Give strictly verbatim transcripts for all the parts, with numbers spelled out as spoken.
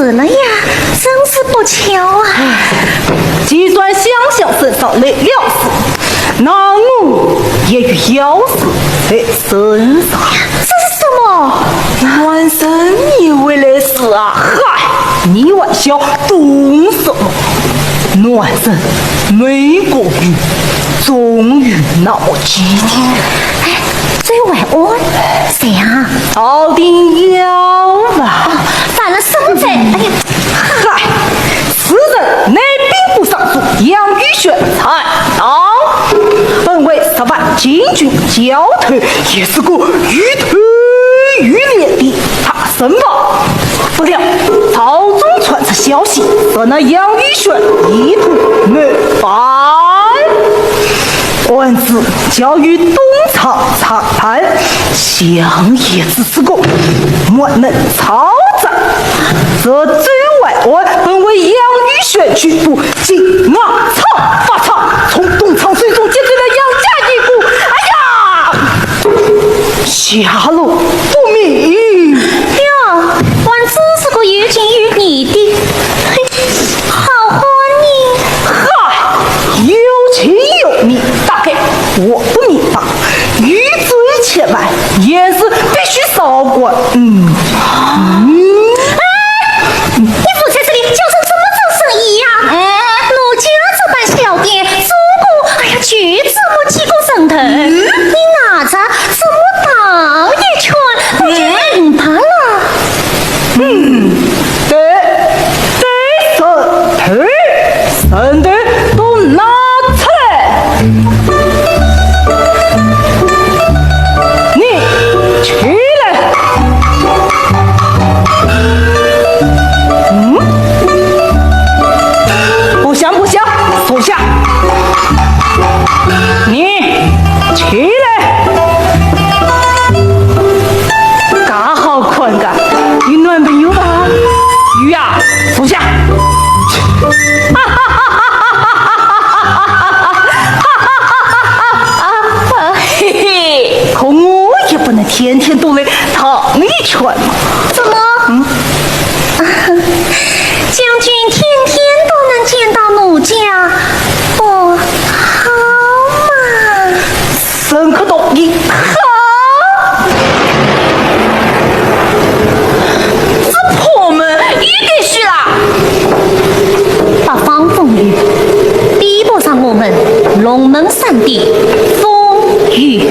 死了呀，真是不巧啊。既然香香身上来了事，那我也有要事在身上。这是什么？男人也会来事啊！嗨，你还想懂什么？男人每个月总有那么几天。哎，这位晚安，谁啊？到底要吧？哦，犯了什么罪？哎呀，嗨，此人乃兵部尚书杨宇选，在堂。本为十万禁军教头，也是个有头有脸的大人物。不料朝中传出消息，说那杨宇选一度谋反。案子交由东厂查办，想也知是个满门抄斩。这周万安本为杨宇选局部，竟暗藏发藏，从东厂手中劫走了杨家一股。哎呀，下落不明。哟，还真是个有情有义的，嘿，好汉呢。嗨，有情有义，大概我不明白。有罪千万，也是必须 少管。嗯。哎，你伏在这里叫声什么叫声呀？嗯。奴家这班小店，总共，哎呀，就这么几个人头，嗯。你拿着这么大一圈，不就明白了？嗯，对，对，人头，人头都拿出来。 你起来。嗯？不响，不响，坐下。你起来。嘎好看嘎，有男朋友吧？有呀，坐下。 嘿嘿，可我也不能天天都来荡一圈嘛。怎么？嗯？将军天天都能见到奴家，不好吗？沈克道：你好！这破门一定是啦！八方风雨，逼迫上我们龙门山的风雨。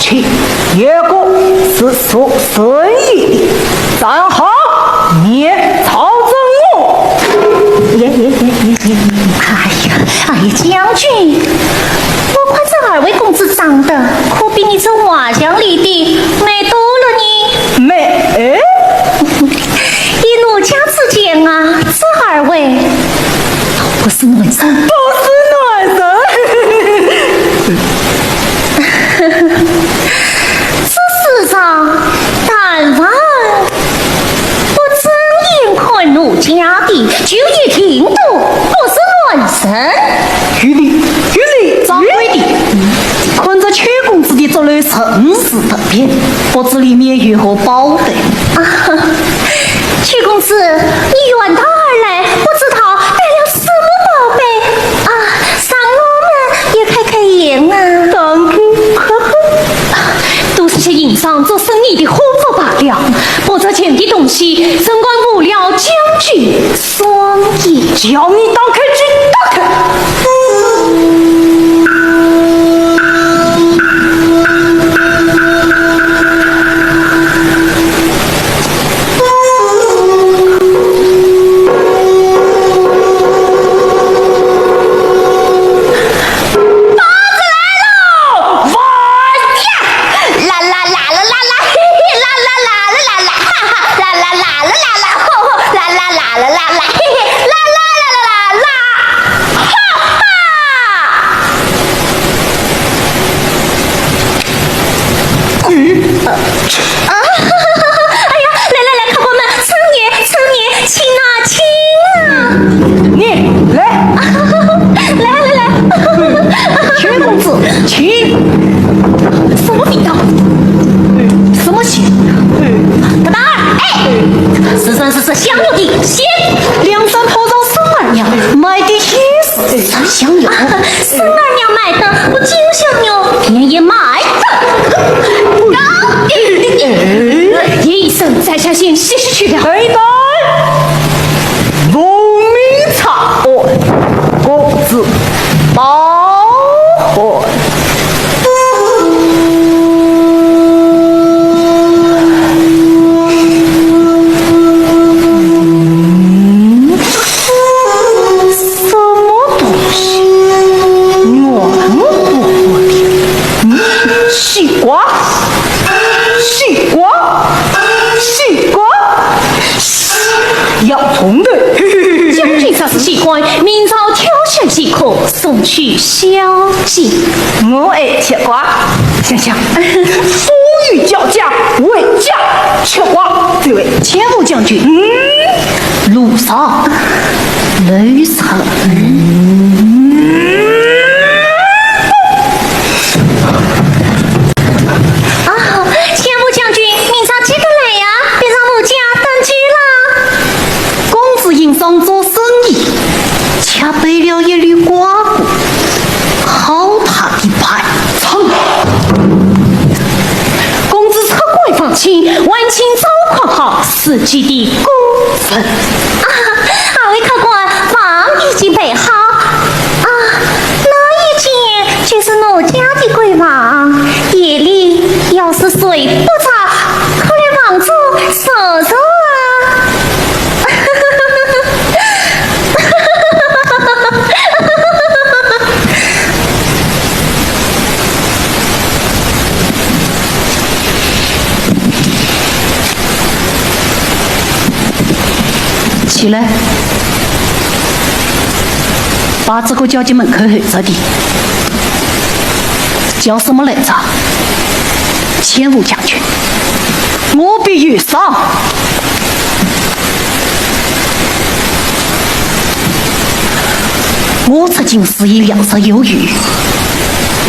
去，有个是做生意的，正好你朝着我。哎呀，哎呀，将军，我看这二位公子长得可比你这画像里的美多了呢。美？哎，依奴家之见啊，这二位都不是男人。不是男人。这世上，但凡不正眼看奴家的，就一定都不是男人。有理，有理，掌柜的，看这邱公子的这类人事特别，不知里面有何宝贝。啊，邱公子，你远道而来，不知道带了什么宝贝啊？让我们也开开眼啊。当然，呵呵。都是些营商做生意的货物罢了，不值钱的东西，怎敢误了将军双眼？叫你打开就打开。包子来喽！哇呀！啦啦啦啦啦啦，嘿嘿啦啦啦啦啦啦，哈哈啦啦啦啦啦啦，吼吼啦啦啦啦啦啦，嘿嘿啦啦啦啦啦啦，哈哈！嗯。啊，哎呀，来来来，客官们，请也，请也，请啊，请啊！你来，来来来，邱公子，请。什么味道？什么香？大胆儿，哎，是人是这香油的，鲜。梁山炮仗孙二娘，卖的鲜是这香油。孙二娘卖的不就香油，便宜卖的。高一声，在下先洗洗去了。等一等，无名茶，哦，公子包换。嗯，什么东西？圆乎乎的。嗯，西瓜。 西瓜，西瓜，洋葱头。将军说是西瓜，明朝挑选即可，送去小姐。我爱吃瓜，想想，风雨交加，回家吃瓜，这位千户将军。嗯，路上，路上。嗯。 啊，千户将军，明朝记得来呀，别让奴家等久了。公子因商做生意，吃败了一粒瓜果，好大的排场。公子出关放亲，晚请赵匡好自己的功臣。啊，二位客官，房已经备好。啊，那一间 就是奴家的闺房，夜里要是睡不着，可来房中坐坐啊。起来。 把这个叫进门口候着的，叫什么来着？千户将军，我必有赏。我出京时已两日有余，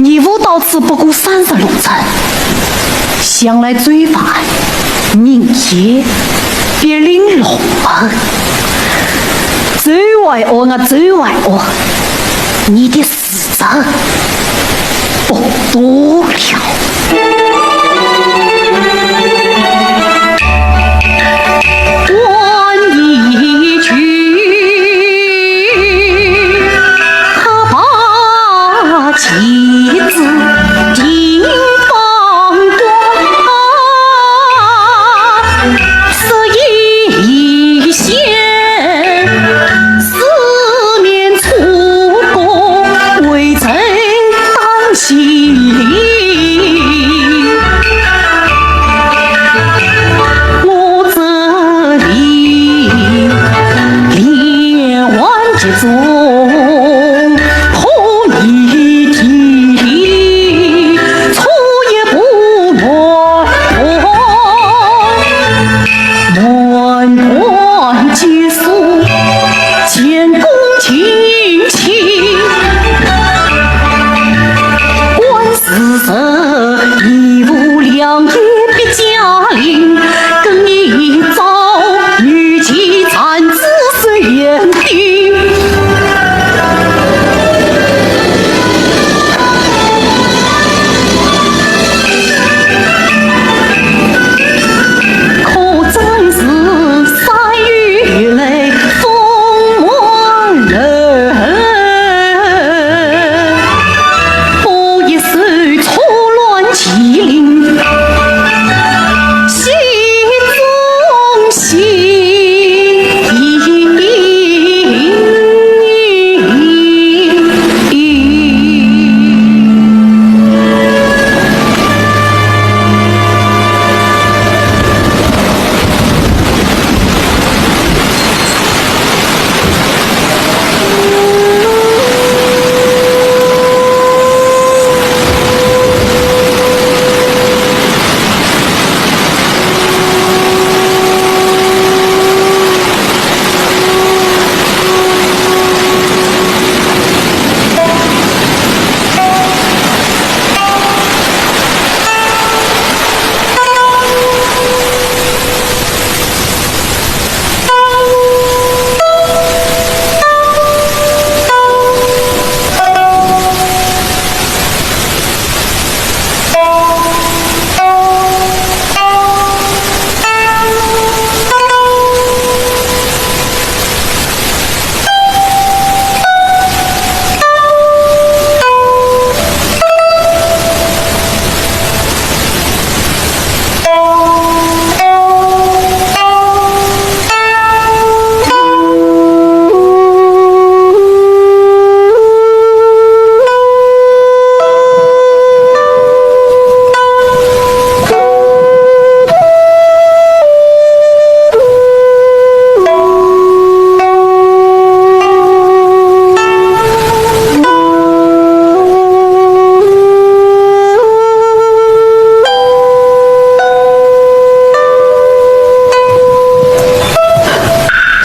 义父到此不过三日路程，想来走慢，人也必定落后。周怀安啊，周怀安，你的 死者不多了。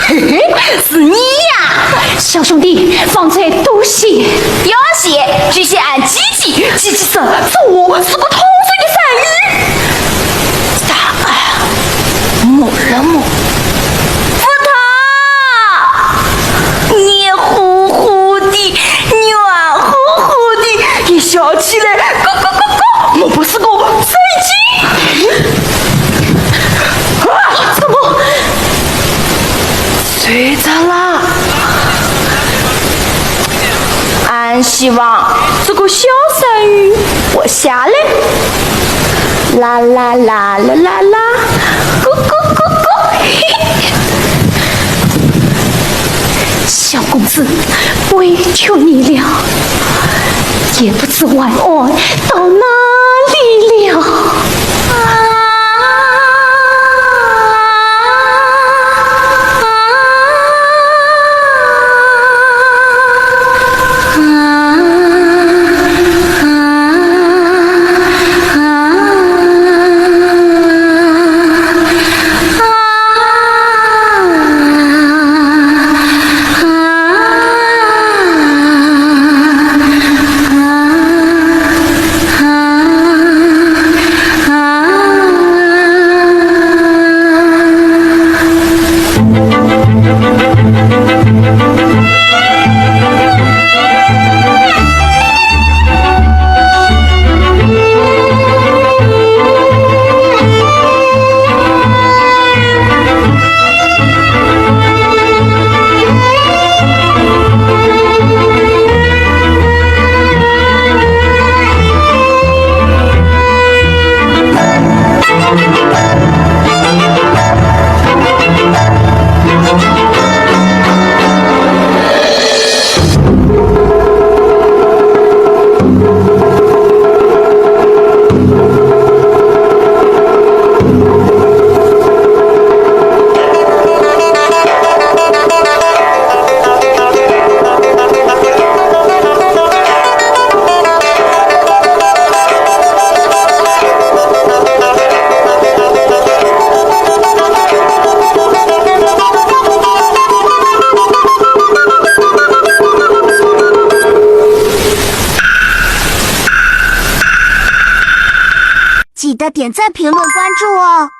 嘿嘿，是你呀！小兄弟，方才多谢。要谢，就谢俺姐姐，姐姐说，这我是个通水的山芋。大概没了么？不疼，黏糊糊的，软乎乎的，一笑起来，咯咯咯咯，莫不是个水晶？啊，怎么？睡着了。俺希望这个小山芋活下来。啦啦啦啦啦啦，咕咕咕咕。小公子，委屈你了，也不知晚安到哪里了。记得点赞、评论、关注哦。